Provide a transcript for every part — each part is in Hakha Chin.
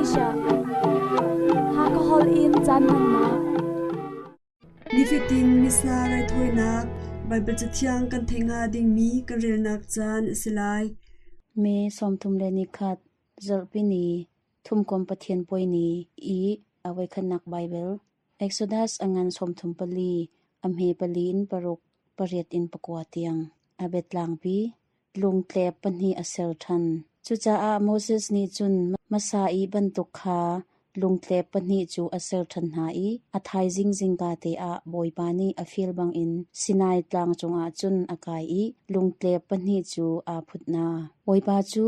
Malaysia Hakha holh in caan hmannak. Nifatin Missa raithawinak Baibal Cathiang kan theih hnga dingmi kan relnak caan a si lai. May 31, Zarhpini, Thumkom Pathian Puai Ni i a voikhatnak Baibal Exodus a ngan 34, a hme pali in paruk, pariat in pakua tiang. A biatlangpi lungtlep pahnih a ser ṭhan. Cucaah Moses nih cun hmasa i bantuk kha lungtlep pahnih cu a ser ṭhan hna i a thaizing zingkate ah Bawipa nih a fial bangin Sinai tlang cungah cun a kai i lungtlep pahnih cu aa phut hna. Bawipa cu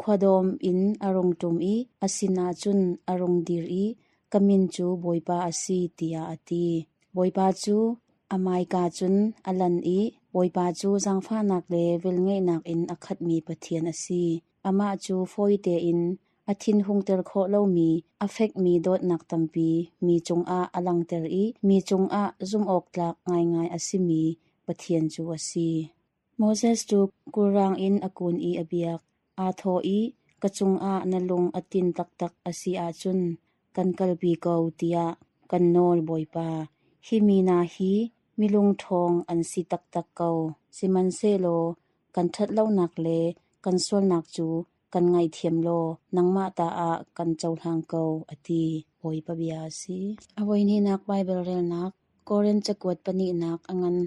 khuadawm in a rung ṭum i a sinah cun a rung dir i, Ka min cu Bawipa a si, tiah a ti. Bawipa cu a hmaika cun a lan i Bawipa cu zaangfahnak le velngeihnak in a khatmi Pathian a si. Amah cu fawi tein a thin hungter khawh lomi a fekmi dawtnak tampi mi cungah a langhter i mi cungah zumhawktlak ngaingai a simi Pathian cu a si. Moses cu kulrang in a kun i a biak. Aa thawh i, Ka cungah na lung a tin taktak a si ahcun kan kalpi ko tiah kan nawl Bawipa. Hi mi hna hi milungṭhawng an si taktak ko, sihmanhsehlaw kan ṭhatlonak le kan sualnak cu kan ngaihthiam law nangmah ta ah kan cohlang ko, a ti. Bawipa bia a si. A voihnihnak Baibal relnak Korin cakuat pahnihnak a ngan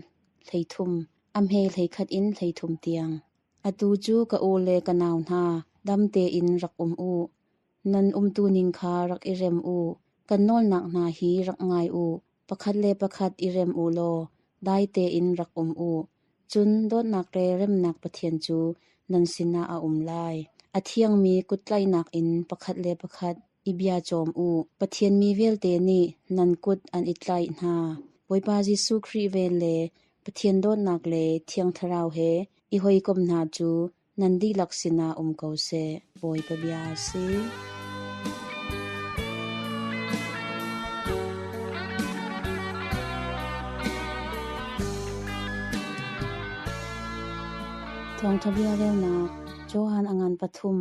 13, a hme 11 in 33 tiang. Atu cu ka u le ka nau hna, dam tein rak um u. Nan umtuning kha rak i rem u. Kan nawlnak hna hi rak ngai u. Pakhat le pakhat i rem u law dai tein rak um u. Cun dawtnak le remnak Pathian cu nan sinah a um lai. A thiangmi kuttlaihnak in pakhat le pakhat i bia cawm u. Pathian mi vialte nih nan kut an i tlaih hna. Bawipa Jesuh Khrih vel le Pathian dawtnak le Thiang Thlarau he i hawikom hna cu nan dihlak sinah um ko seh. Bawipa bia a si. Thawngṭha bia relnak Johan a ngan pathum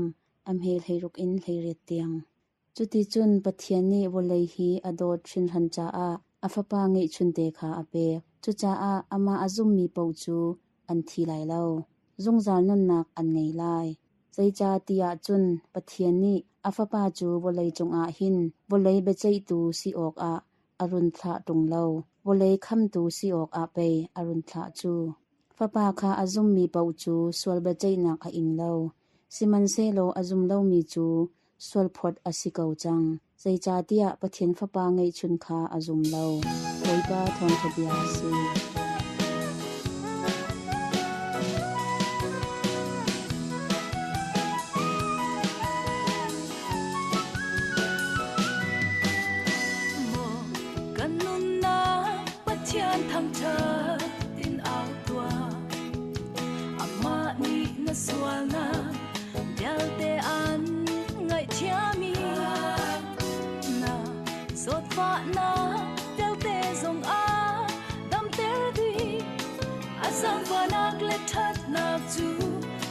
a hme 16 in 18 tiang. Cuticun Pathian nih vawlei hi a dawt hringhran caah a Fapa ngeihchunte kha a pek. Cucaah amah a zummi paoh cu an thi lai lo, zungzal nunnak an ngei lai. Zeicah ti ahcun Pathian nih a Fapa cu vawlei cungah hin vawlei biaceihtu si awkah a run thlah ṭung lo, vawlei khamtu si awkah pei a run thlah cu. Fapa kha a zummi paoh cu sual biaceihnak a ing lo, sihmanhsehlaw a zum lomi cu sualphawt a si ko cang. Zeicahtiah Pathian Fapa ngeihchun kha a zum lo. Bawipa thawngṭha bia a si. Maw kan nunnak Pathian thangṭhat in au tuah. Amah nih na sualnak vialte an ngaihthiam i na zawtfahnak vialte zong a damter dih. A zaangfahnak le ṭhatnak cu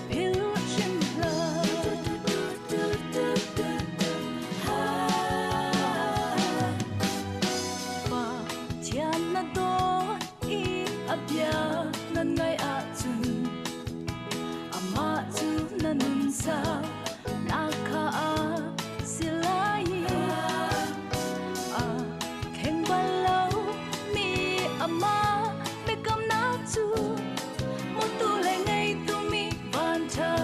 philh hrim hlah. Pathian na dawt i a bia nan ngaih ahcun amah cu na nun sau nak kha a si lai i a kheng bal lo mi amah biakamnak cu mutu le ngeitu mi vanṭha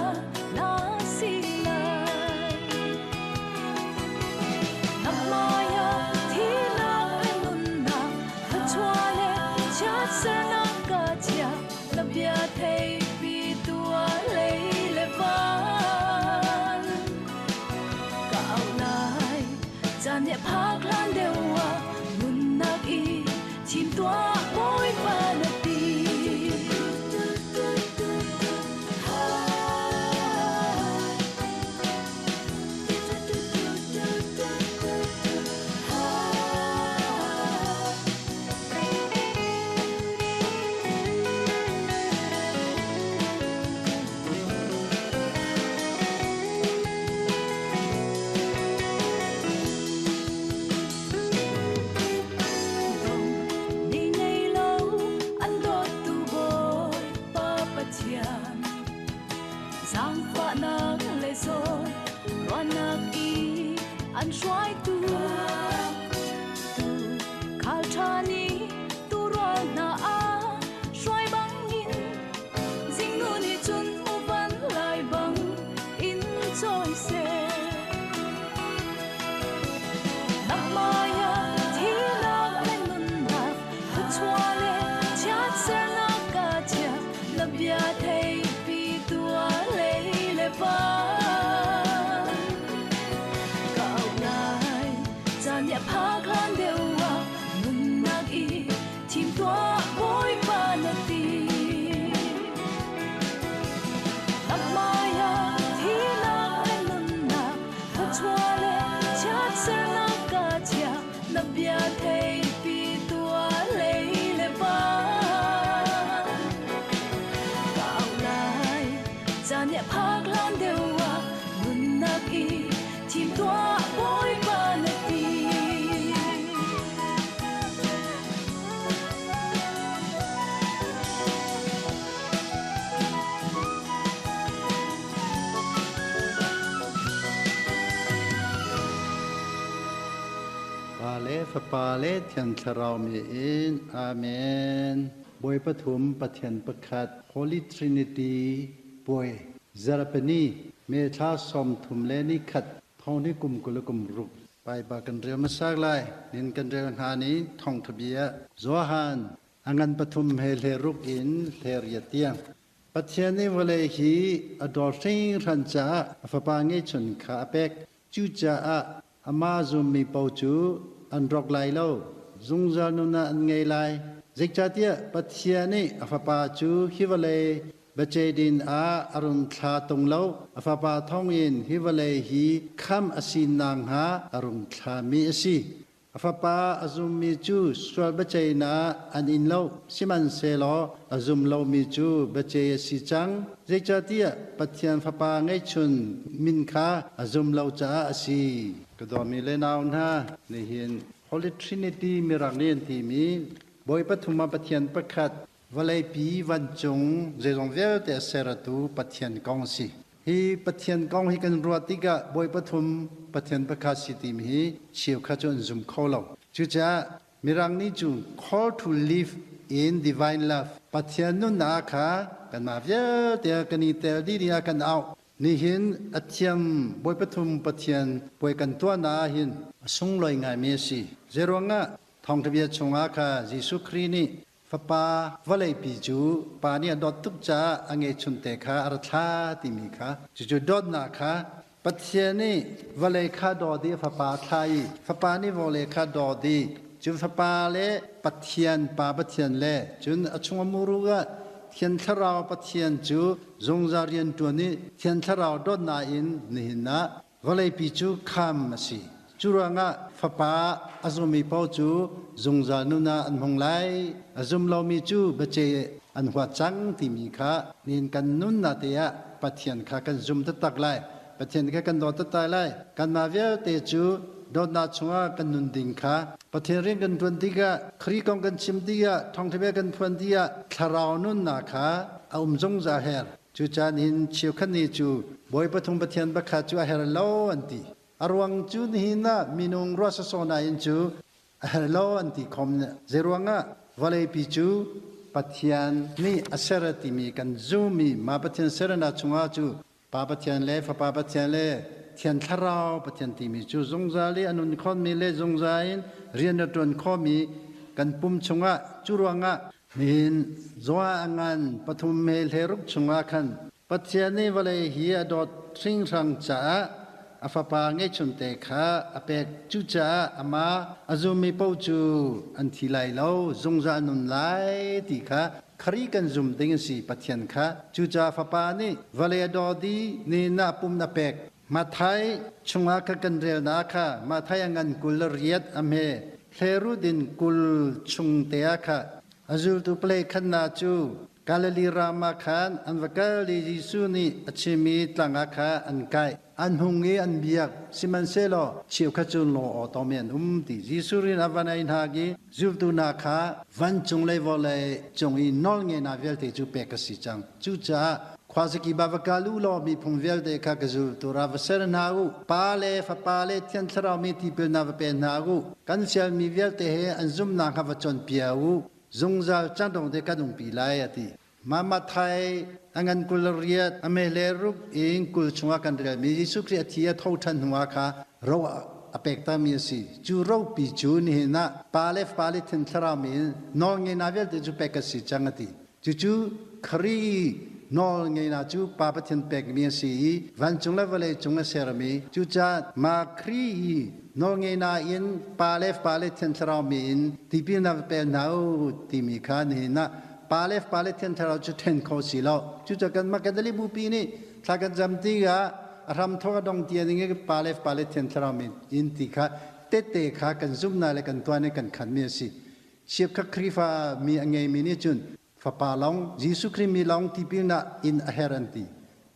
na si lai. Na hmaiah thihnak le nunnak thluachuah le chiatsernak ka chiah na bia theipi tuah lei le van ka auh lai caan nih a phak hlan deuh ah nunnak i thim tuah Bawipa na ti. An hruaitu tu khal ṭha nih tuurual hna a hruai bangin zingnu nih cun muvan lai bang in cawi seh. Na hmaiah thihnak le nunnak, thluachuah le chiatsernak ka chiah, na bia theihpi tuah lei le van. Ka auh lai, caan nih a phak hlan deuh ah nunnak i thim tuah Bawipa na ti. Na hmaiah thihnak le nunnak, thluachuah le chiatsernak ka chiah, na bia theihpi tuah lei le van. Ka auh lai, caan nih a phak hlan deuh ah nunnak i thim tuah Bawipa na ti. Pa le Fapa le Thiang Thlarau mi in Amen. Bawi pathum Pathian pakhat Holy Trinity puai Zarhpini May thla 31 thong ni kum 26 Baibal kan rel hmasa lai. Nin kan rel hnga ni thawngtha bia Johan a ngan pathum he hle ruk in hle riat tiang. Pathian nih vawlei hi a dawt hringhran caah a Fapa ngeihchun kha a pek. Cucaah amah zummi paoh cu an rawk lai lo, zungzal nun ah an ngei lai. Zeicahtiah Pathian nih a Fapa cu hi vawlei biaceih ding ah a rung thla tung lo, a Fapa thawngin hi vawlei hi khamh a si nakhnga a rung thlami a si. A Fapa a zummi cu sual biaceihnak an in lo, sihmanhsehlaw a zum lomi cu biaceih a si cang. Zeicahtiah Pathian Fapa ngeihchun min kha a zum lo caah a si. Ka dawmi le nau hna, nihin Holy Trinity Mirang nih an timi Bawi pathum ah Pathian pakhat, vawleipi vancung zeizong vialte a seratu Pathian kong a si. Hi Pathian kong hi kan ruah tikah Bawi pathum Pathian pakhat si timi hi cheukhat cu an zum kho lo. Cucaah Mirang nih cu call to live in divine love Pathian nunnak kha kanmah vialte kan i tel dih ding ah kan auh. Nihin a thiam Bawi pathum Pathian puai kan tuahnak ahhin a sunglawi ngaimi a si. Zeiruangah Thawngṭhabia chungah kha Jesuh Khrih nih Fapa vawleipi cu pa nih a dawt tuk caah a ngeihchunte kha a ra thla timi kha cucu dawtnak kha Pathian nih vawlei kha dawt i a fapa a thlah i fapa nih vawlei kha dawt i cun fapa le Pathian pa Pathian le cun a chung a muru ah Thian Thlarau Pathian cu zungzal rianṭuan i Thian Thlarau dawtnak in nihin ah Vawleipi cu kham a si. Cu ruangah Fapa a zummi paoh cu zungzal nun ah an hmang lai. A zum lomi cu biaceih an huat cang timi kha nihin kan nunnak te ah Pathian kha kan zum taktak lai. Pathian kha kan dawt taktak lai. Kanmah vialte cu dawtnak chungah kan nun ding kha Pathian rian kan ṭuan tikah, Khrih kong kan chim tikah, thawngṭha bia kan phuan tikah thlarau nunnak kha a um zungzal her. Cucaan hin cheukhat nih cu Bawi pathum Pathian pakhat cu a her lo an ti. A ruang cu nihin ah minung ruah sawsawh nain cu a her lo an ti khom. Zeiruangah vawleipi cu Pathian nih a ser a timi kan zummi mah Pathian sernak chungah cu Pa Pathian le Fapa Pathian le Thian Thlarau Pathian timi cu zungzal i a nun khawhmi le zungzal in rian a ṭuan khawhmi kan pum chungah cu ruangah Nihin Joah a ngan pathum me hleruk chungah khan Pathian nih vawlei hi a dawt hringhran caah a fapa ngeihchunte kha a pek. Cucaah amah a zummi paoh cu an thi lai lo, zungzal nun lai ti kha Khrih kan zum ding a si Pathian kha. Cucaah fapa nih vawlei a dawt i nihin ah pum a pek. Matthai chungah kha kan relnak kha Matthai a ngan 28 a hme hlerut in 20 chung te ah kha a zultu palei khannak cu Galilee ram ah khan an va kal i Jesuh nih a chim i tlang ah kha an kai. An hung i an biak, sihmanhsehlaw cheukhat cu lung aw tawmi an um ti. Jesuh rin a van ei hna i zultu hna kha vancung le vawlei cung i nawlngeihnak vialte cu pek a si cang. Cucaah Khuazakip ah va kal u law miphun vialte kha ka zultu ra va ser hna u. Pa le Fapa le Thiang Thlarau mi tipilnak va pe hna u. Kan fialmi vialte he an zumhnak kha va cawnpiak u. Zungzal cangdong te kan umpi lai, a ti. Mama Thai a ngan 20 riat a me le ruk in 20 chungah kan relmi Jesuh Khrih a thi a tho ṭhan hnuah kha ro a pek tami a si. Cu ropi cu nihin ah Pa le Fapa le Thiang Thlarau min nawl ngeinak vialte cu pek a si cang a ti. Cucu Khrih nawl ngeinak cu Pa Pathian pekmi a si i vancung le vawlei cung a sermi cucaah mah Khrih i nawlngeinak in Pa le Fapa le Thiang Thlarau min tipilnak va pe hna u timi kha nihin ah Pa le Fapa le Thiang Thlarau cu ṭhen kho si lo. Cucaah kanmah Catholic Bupi nih thla kan cam tikah a hramthawk a dong tiang in Pa le Fapa le Thiang Thlarau min in ti kha tette kha kan zumhnak le kan tuan i kan khanmi a si. Chiapkhat Khrihfa mi a ngeimi nih cun Fapa lawng Jesuh Khrih mi lawng tipilnak in a herh an ti.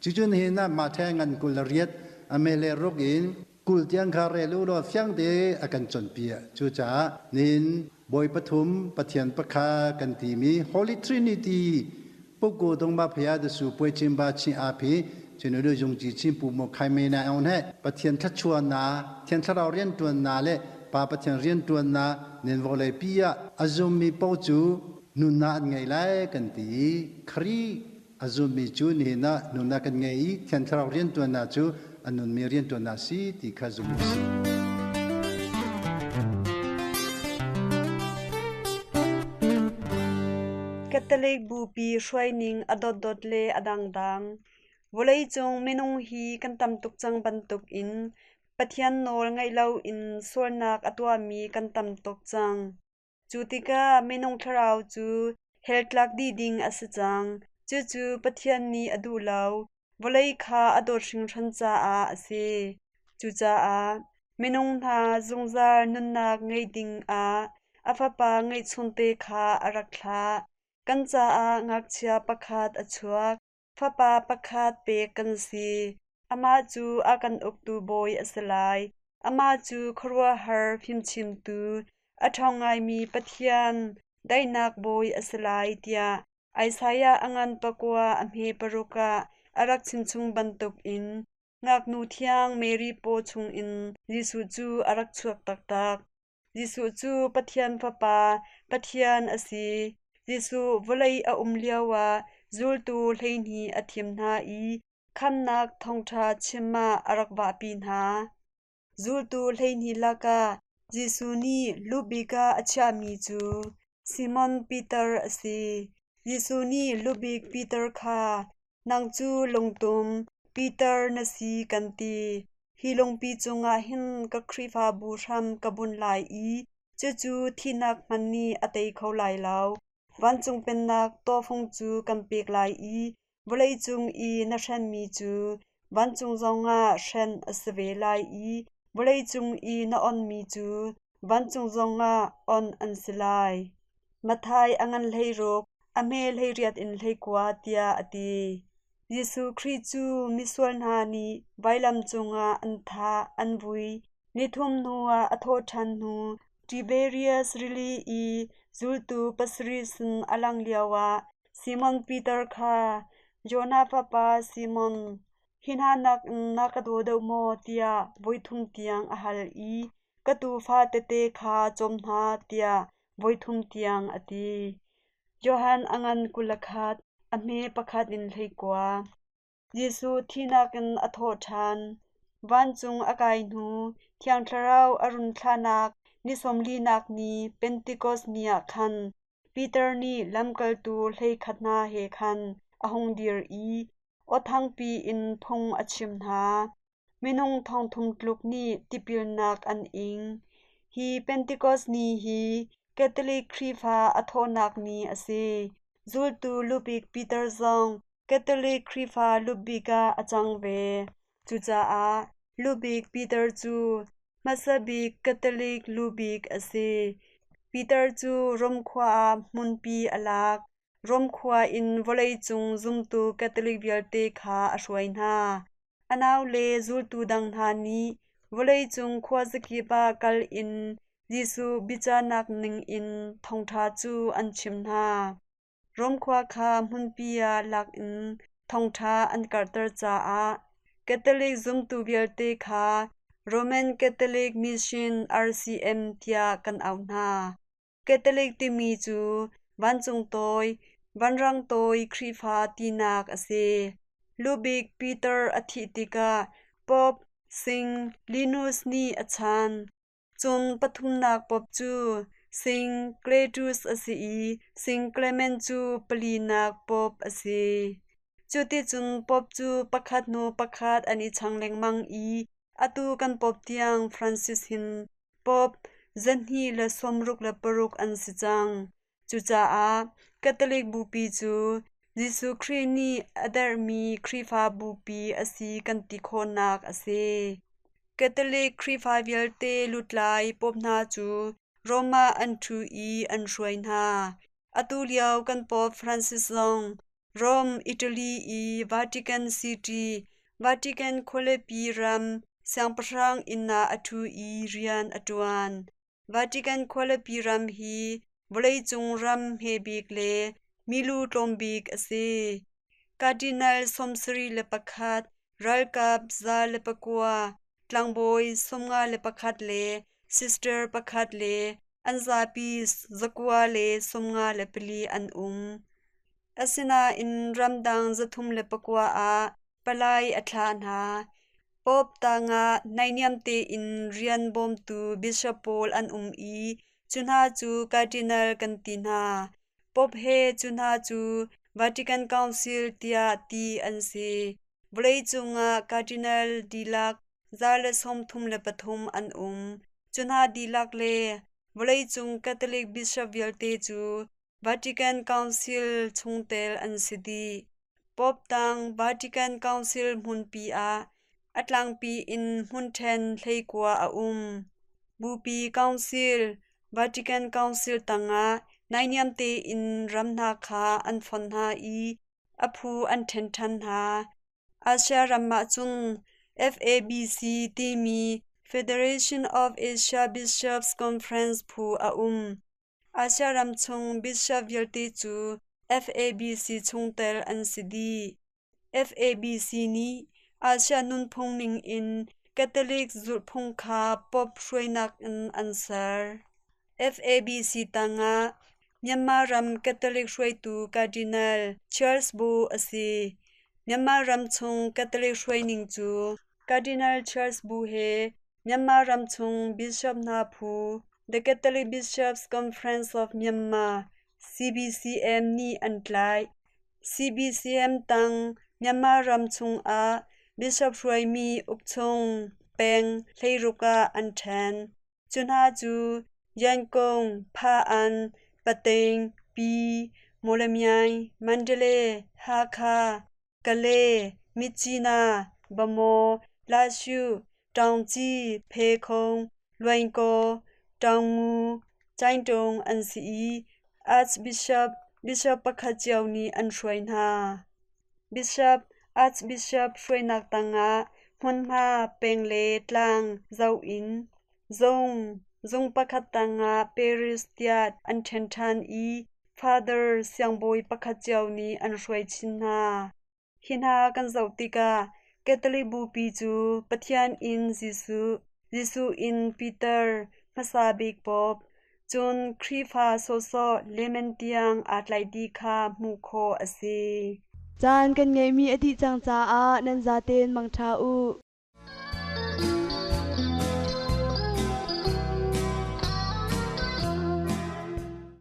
Cucun hin ah Matthai ngan 28 a me le ruk in 20 tiang kha rel u law fiang te a kan cawnpiak. Cucaah nihin Bawi pathum Pathian pakhat kan timi Holy Trinity Pukku dongma phaya dasu puai chimba chi a phi chunu jung ji chin pu mo khai me na on he Pathian thlachuan na Thian Thlarau rian tuan na le Pa Pathian rian tuan na nen vo le pi ah azum mi po cu nun na an ngei lai kan ti i Khrih azum mi cu nihin ah nun na kan ngei i Thian Thlarau rian tuan na cu anun mi rian tuan na si ti kha zum u si. Catholic Bupi hruaining a dotdot le a dangdang. Vawleicung minung hi kan tam tuk cang bantukin Pathian nawl ngaih loin sualnak a tuahmi kan tam tuk cang. Cu tikah minung thlarau cu hell tlak dih ding a si cang. Cucu Pathian nih a duh lo. Vawlei kha a dawt hringhran caah a si. Cucaah minung hna zungzal nunnak ngei dingah a Fapa ngeihchunte kha a rak thlah. Kan caah ngakchia pakhat a chuak. Fapa pakhat pek kan si. Amah cu a kan uktu bawi a si lai. Amah cu khuaruahhar fimchimtu, a ṭhawng ngaimi Pathian, daihnak bawi a si lai, tiah Isaiah a ngan pakua a hme paruk ah a rak chimchung bantukin ngaknu thiang Mary paw chungin Jesuh cu a rak chuak taktak. Jesuh cu Pathian Fapa, Pathian a si. Jesuh vawlei a um lioah zultu 12 a thim hna i khamnak thawngṭha chim ah a rak vahpi hna. Zultu 12 lakah Jesuh nih lu bik ah a chiahmi cu Simon Peter a si. Jesuh nih lu bik Peter kha, “Nang cu lungtum, Peter na si,” kan ti. Hi lungpi cungah hin ka Khrihfabu hram ka bunh lai i cucu thihnak hmanh nih a tei kho lai lo. Vancung Pennak tawhfung cu kan pek lai i vawleicung i na hrenmi cu vancung zongah hren a si ve lai i vawleicung i na onmi cu vancung zongah on an si lai. Matthai a ngan 16, a hme 18 in 19 tiah a ti. Jesuh Khrih cu misual hna nih vailam cungah an thah, an vui. Nithum hnuah a thawhṭhan hnu Tiberias rili i zultu pasarih sin a lang lioah Simon Peter kha, Jonah fapa Simon, hi hna nakin na ka daw deuh maw? tiah voithum tiang a hal i ka tuufa tete kha cawm hna tiah voithum tiang a ti. Johan a ngan 21, a hme pakhat in 19. Jesuh thihnak in a thawh ṭhan. Vancung a kai hnu, Thiang Thlarau a run thlahnak ni sawmlinak ni Pentekos ni ah khan Peter nih lamkaltu 11 hna he khan a hung dir i aw thangpi in phung a chim hna. Minung 3,000 tluk nih tipilnak an ing. Hi Pentekos ni hi Catholic Khrihfa a thawhnak ni a si. Zultu lubik Peter zong Catholic Khrihfa lubik ah a cang ve. Cucaah lubik Peter cu hmasa bik Catholic lubik a si. Peter cu Rom khua ah hmunpi a lak. Rom khua in vawleicung zumtu Catholic vialte kha a hruai hna. A naule zultu dang hna nih vawleicung khuazakip ah kal in Jesuh biacahnak ningin thawngṭha cu an chim hna. Rom khua kha hmunpi ah lak in thawngṭha an karhter caah Catholic zumtu vialte kha Roman Catholic Mission RCM tiah kan auh hna. Catholic timi cu vancung tawi, vanrang tawi Khrihfa tinak a si. Lubik Peter a thih tikah Pope Sing Linus nih a chan. Cun pathumnak Pope cu Sing Cletus a si i Sing Clement cu palinak Pope a si. Cuticun Pope cu pakhat hnu pakhat an i chang lengmang i atu kan Pope tiang Francis hin Pope 266 an si cang. Cucaah Catholic Bupi cu Jesuh Khrih nih a derhmi Khrihfa Bupi a si kan ti khawhnak a si. Catholic Khrihfa vialte lutlai Pope hna cu Rome ah an ṭhu i an hruai hna. Atu lio kan Pope Francis zong Rome, Italy i Vatican City, Vatican khualipi ram siangpahrang inn ah a ṭhu i rian a ṭuan. Vatican khualipi ram hi vawleicung ram hmebik le milu tlawmbik a si. Cardinal 71, ralkap 109, tlangbawi 51 le sister pakhat le an zapi 954 an um. Asinain ramdang 309 ah palai a thlah hna. Pope tangah naihniam tein rian bawmtu bishop pawl an um i cu hna cu cardinal kan ti hna. Pope he cu hna cu Vatican Council tiah ti an si. Vawleicung ah cardinal dihlak 133 an um. Cu hna dihlak le vawleicung Catholic bishop vialte cu Vatican Council chungtel an si dih. Pope tang Vatican Council hmunpi ah a tlangpi in hmunṭhen 19 a um. Bupi Council, Vatican Council tangah naihniam tein ram hna kha an fonh hna i a phu an ṭhen ṭhan hna. Asia ram ah cun FABC timi Federation of Asia Bishops Conference phu a um. Asia ram chung bishop vialte cu FABC chungtel an si dih. FABC nih Asia nunphung ningin Catholic zulhphung kha Pope hruainak in an ser. FABC tangah Myanmar ram Catholic hruaitu Cardinal Charles Bo a si. Myanmar ram chung Catholic hruaining cu Cardinal Charles Bo he Myanmar ram chung bishop hna phu The Catholic Bishops Conference of Myanmar CBCM nih an tlaih. CBCM tang Myanmar ram chungah bishop hruaimi ukchung peng 16 ah an ṭhen. Cu hna cu Yangon, Pha-an, Pathein, Pi, Mawlamyine, Mandalay, Hakha, Kale, Myitkyina, Bamaw, Lashu, Taungci, Phekhong, Luaingkaw, Taungngu, Caingtung an si i Archbishop bishop pakhat cio nih an hruai hna. Bishop, Archbishop hruainak tangah hmunhma peng le tlang zoh in zung, zung pakhat tangah parish tiah an ṭhen ṭhan i Father siangbawi pakhat cio nih an hruai chin hna. Hi hna kan zoh tikah Catholic Bupi cu Pathian in Jesuh, Jesuh in Peter, hmasa bik Pope, cun Khrihfa sawhsawh lemon tiang aa tlaih dih kha hmuh khawh a si. Caan kan ngeihmi a dih cang caah nan zaten mangṭha u.